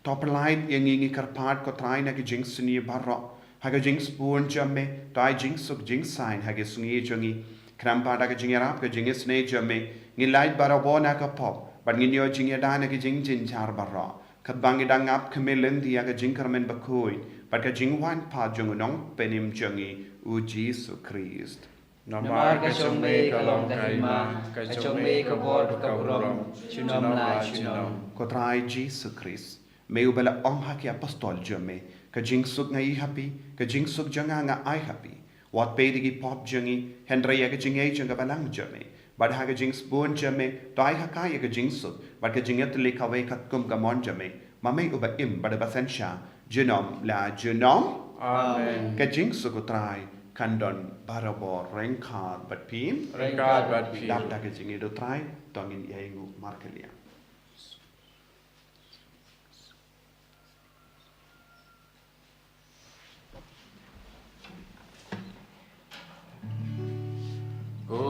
To pyllait ïa ngi, ngi kyrpad ko Trai, na ki jingsniew baroh, ha ka jingsbun jong me, to ai jingsuk jingsaiñ ha ki sngi jong ngi, khnang ba da ka jingïarap ka jingisynei jong me, ngin lait barabor na ka pop, bad ngin ïoh jingïada na ki jingjynjar baroh, katba ngi dang ap khmih lynti ïa ka jingkyrmen bakhuid bad ka jingwan pat jong U Nongpynim jong ngi, U Jisu Khrist. Namar ka jong me ka long ka hima, ka jong me ka bor bad ka burom, junom la junom. Ko Trai Jisu Khrist, me uba la ong ha ki apostol jong me, ka jingsuk nga ai ha phi, ka jingsuk jong nga nga ai ha phi. Wat peit ïa ki pop jong ngi, hynrei ïa ka jingaiei jong ka balang jong me. Bad ha ka jingsbun jong me, to ai ha ka ïa ka jingsuk bad ka jingïatylli kawei katkum ka mon jong me, ma me uba im bad uba synshar, junom la junom. Amen. Ka jingsuk U Trai kan don barabor ryngkat bad phi. Ryngkat bad phi. Dap da ka jingïeit U Trai, to ngin ïainguh markylliang. Ko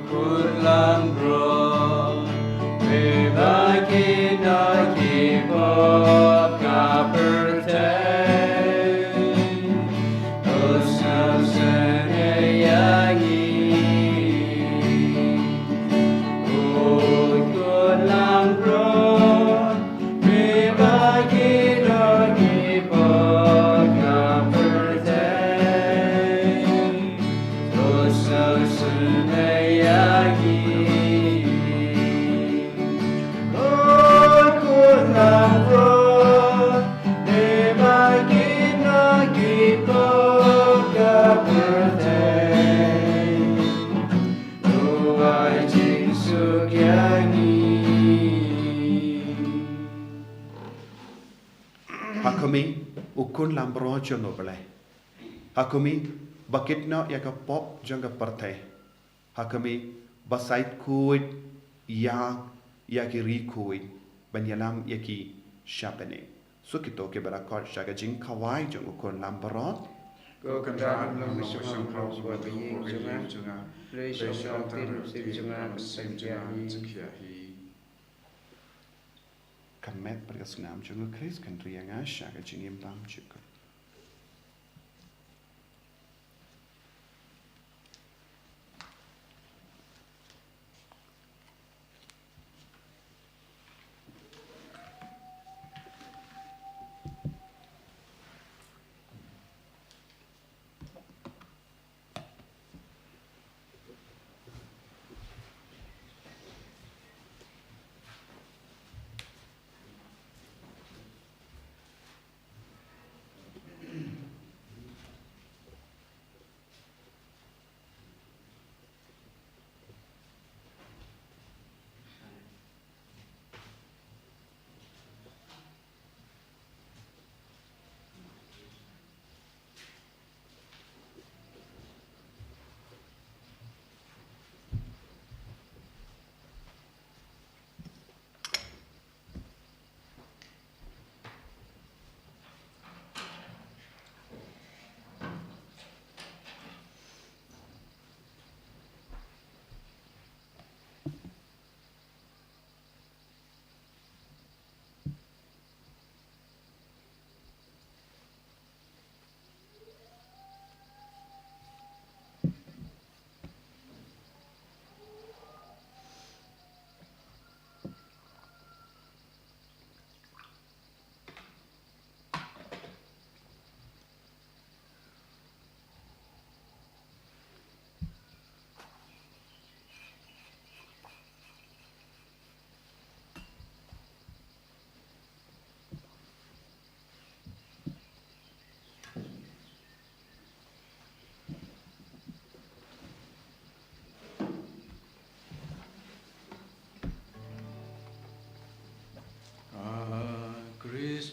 Khun langbrot, me ba kit na ki pop ka pyrthei, to sngewsynei ïa ngi. Ko Khun langbrot, me ba kit na ki pop ka pyrthei, to sngewsynei ïa ngi. Ko Khun langbrot, me ba kit na ki pop ka pyrthei, to ai jingsuk ïa ngi. Ha khmih, U Khun langbrot jong U Blei. Ha khmih, ba kit noh ïa ka pop jong ka pyrthei. Ha khmih, ba sait khuid ïa, ïa ki riewkhuid, ban ïalam ïa ki sha bneng. Suk ïa kito kiba la khot sha ka jingkhawai jong U Khun langbrot. Ko Kynrad, long shong khraw sha ba ïing jong nga, lei shong tang ktien u Mynsiem jong nga, ban sngewthuh ïa hi. Ka met bad ka snam jong U Khrist kan ri ïa nga sha ka jingim bymjukut.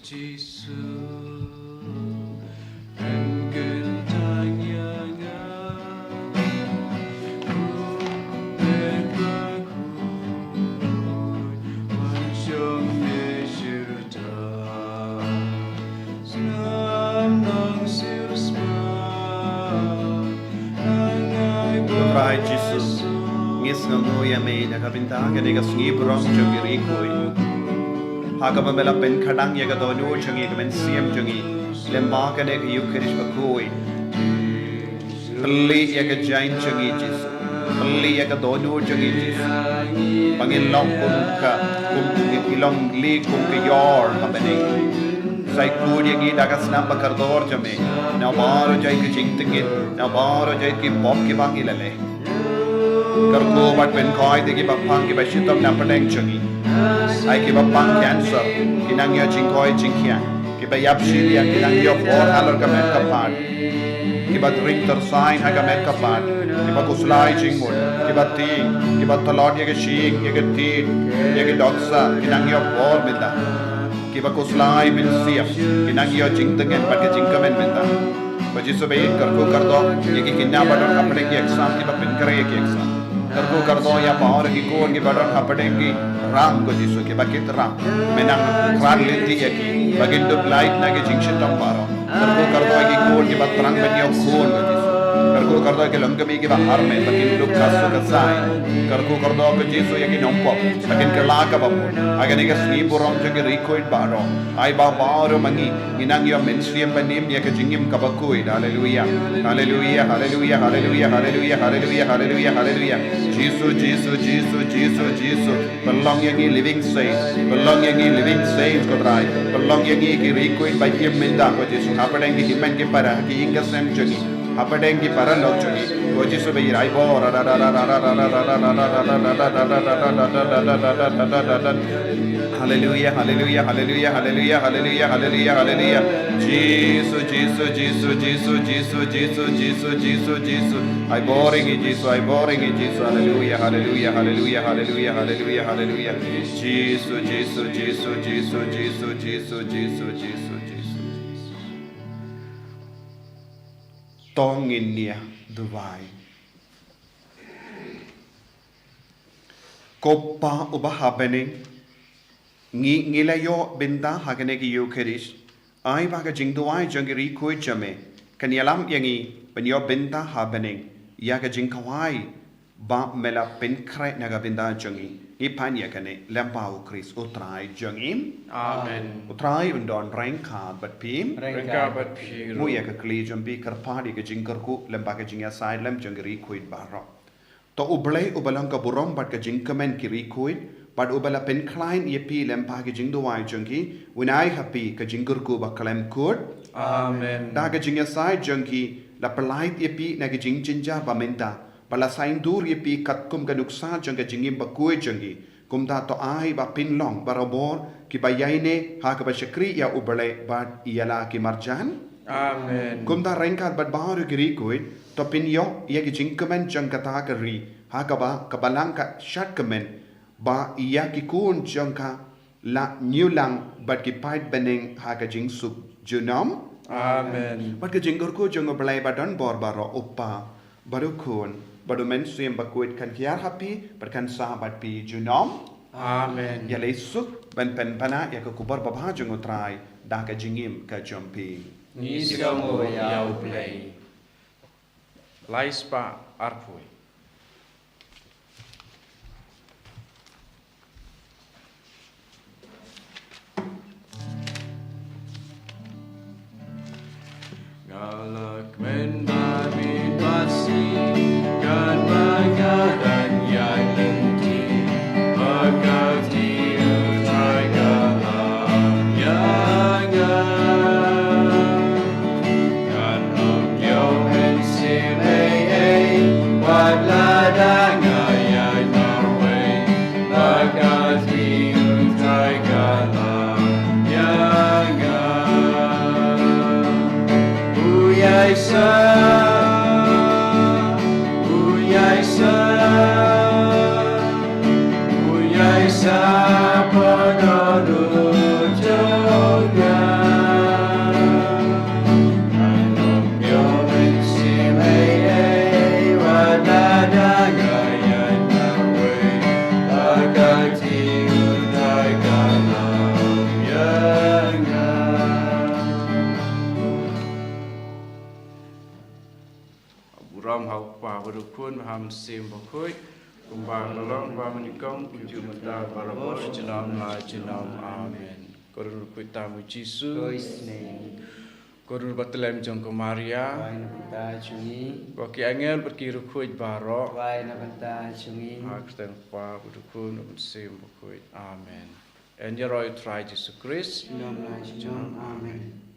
Jisu, pynkyntang ïa nga, u mei bakhuid, wan shong ne shirta, snam nong siewspah, nang ai Trai Jisu, ngi sngewnguh ïa me na ka bynta kane ka sngi burom jong ki rikhuid. Ha kaba me la pynkhadang ïa ka dohnud jong ngi, ka mynsiem jong ngi lyngba kane ka Ïukharist bakhuid. Pynlih ïa ka jaiñ jong ngi Jisu. Pynlih ïa ka dohnud jong ngi Jisu. Ba ngin long kum ka, kum, ngin long lih kum ka ïor ha bneng. Sa ïakut ïa ngi da ka snam ba kordor jong me. Na baroh jait ka jingtngit, na baroh jait ki pop kiba ngi la leh. Kyrkhu bad pynkhoi ïa kiba pang kiba shitom na pdeng jong ngi. Ai kiba pang cancer, ki nang ïoh jingkhoi jingkhiah. Kiba ïap shiliang, ki nang ïoh bor halor ka met ka phad. Kiba ring tyrsain ha ka met ka phad. Kiba khuslai jingmut, kiba tieng, kiba tlot ïa ka shyieng, ïa ka tied, ïa ka dohkha, ki nang ïoh bor mynta. Kiba khuslai mynsiem, ki nang ïoh jingtngen bad ka jingkmen mynta. Ko Jisu ba ïeit, kyrkhu kyrdoh ïa ki khynnah ba don hapdeng ki exam, kiba pynkhreh ïa ki exam. Kyrkhu kyrdoh ïa baroh ki khun kiba don hapdeng ki ram, ko Jisu, kiba kit ram. Me nang kren lynti ïa ki ba kin dup lait na ki jingshitom baroh. Kyrkhu kyrdoh ïa ki khun kiba thrang ban ïoh khun, ko Jisu. Kyrkhu kyrdoh ïa ki longkmie kiba armet ba kin dup ka suk ka saiñ. Kyrkhu kyrdoh, ko Jisu, ïa ki nongpop ba kin kylla kaba mut ha kane ka sngi burom jong ki rikhuid baroh. Ai ba baroh ma ngi ngi nang ïoh mynsiem banim ïa ka jingim kaba khuid. Haleluia. Haleluia, haleluia, haleluia, haleluia, haleluia, haleluia, haleluia. Jisu, Jisu, Jisu, Jisu, Jisu. Pynlong ïa ngi living saints. Pynlong ïa ngi living saints, ko Trai. Pynlong ïa ngi ki rikhuid ba im mynta, ko Jisu. Hapdeng ki hynmen ki para, ki ïing ki sem jong ngi. Hapdeng ki paralok jong ngi, ko Jisu ba ïeit, ai bor. Haleluia, haleluia, haleluia, haleluia, haleluia, haleluia, haleluia. Jisu, Jisu, Jisu, Jisu, Jisu, Jisu, Jisu, Jisu. Ai bor ïa ngi Jisu, ai bor ïa ngi Jisu. Haleluia, haleluia, haleluia, haleluia, haleluia, haleluia. Jisu, Jisu, Jisu, Jisu, Jisu, Jisu, Jisu, Jisu, Jisu. To ngin ïa duwai. Ko Pa uba ha bneng, ngi, ngi la ïoh bynta ha kane ka Ïukharist. Ai ba ka jingduwai jong ki rikhuid jong me kan ïalam ïa ngi ban ïoh bynta ha bneng ïa ka jingkhawai ba me la pynkhreh na ka bynta jong ngi. Ngi pan ïa kane lyngba U Khrist U Trai jong ngi. Amen. U Trai un don ryngkat bad phi. Ryngkat bad phi ruh. Mut ïa ka kli jong phi, kyrpad ïa ka jingkyrkhu lyngba ka jingïasaid lem jong ki rikhuid baroh. To U Blei uba long ka burom bad ka jingkmen ki rikhuid, bad uba la pynkhlaiñ ïa phi lyngba ka jingduwai jong ki, un ai ha phi ka jingkyrkhu ba khlem kut. Amen. Da ka jingïasaid jong ki la pynlait ïa phi na ka jingjynjar ba mynta, ba la saiñdur ïa phi katkum ka nuksa jong ka jingim bakhuid jong ki. Kumta to ai ba phin long barabor kiba ïaineh ha kaba shakri ïa U Blei bad ïa la ki marjan. Amen. Kumta ryngkat bad baroh ki rikhuid, to phin ïoh ïa ki jingkmen jong kata ka ri, ha kaba ka balang ka shadkmen, ba ïa ki khun jong ka la ñiewlang bad ki paid bneng ha ka jingsuk junom. Amen. Bad ka jingkyrkhu jong U Blei ba don bor baroh, U Kpa, bad U Khun, bad U Mynsiem Bakhuid kan hiar ha phi bad kan sah bad phi junom. Amen. Ïaleh suk ban pynpaw ïa ka khubor babha jong U Trai da ka jingim ka jong phi. Ngi sngewnguh ïa U Blei. Lai spah arphew. Nga la kmen ba mih ba sih, katba nga dang ïaid lynti, ba ka kti U Trai ka la ïa nga. Ngan ym ïoh mynsiem ei ei, wat lada nga ïaid marwei, ba ka kti U Trai ka la ïa nga. U ïaisah, u ïaisah, u ïaisah, pyndonkam jong nga. Khun, bad ha u Mynsiem Bakhuid, kumba ka long, kumba mynnyngkong, kumjuh mynta, barabor, junom la junom. Amen. Ko don u Bakhuid tam, u Jisu. Ko don u Bathlem jong ka Maria. Ko ki angel bad ki riewkhuid baroh. Ha ka kyrteng u Kpa bad u Khun bad u Mynsiem Bakhuid. Amen. Yn ïaroh ïa u Trai Jisu Khrist. Junom la junom. Amen.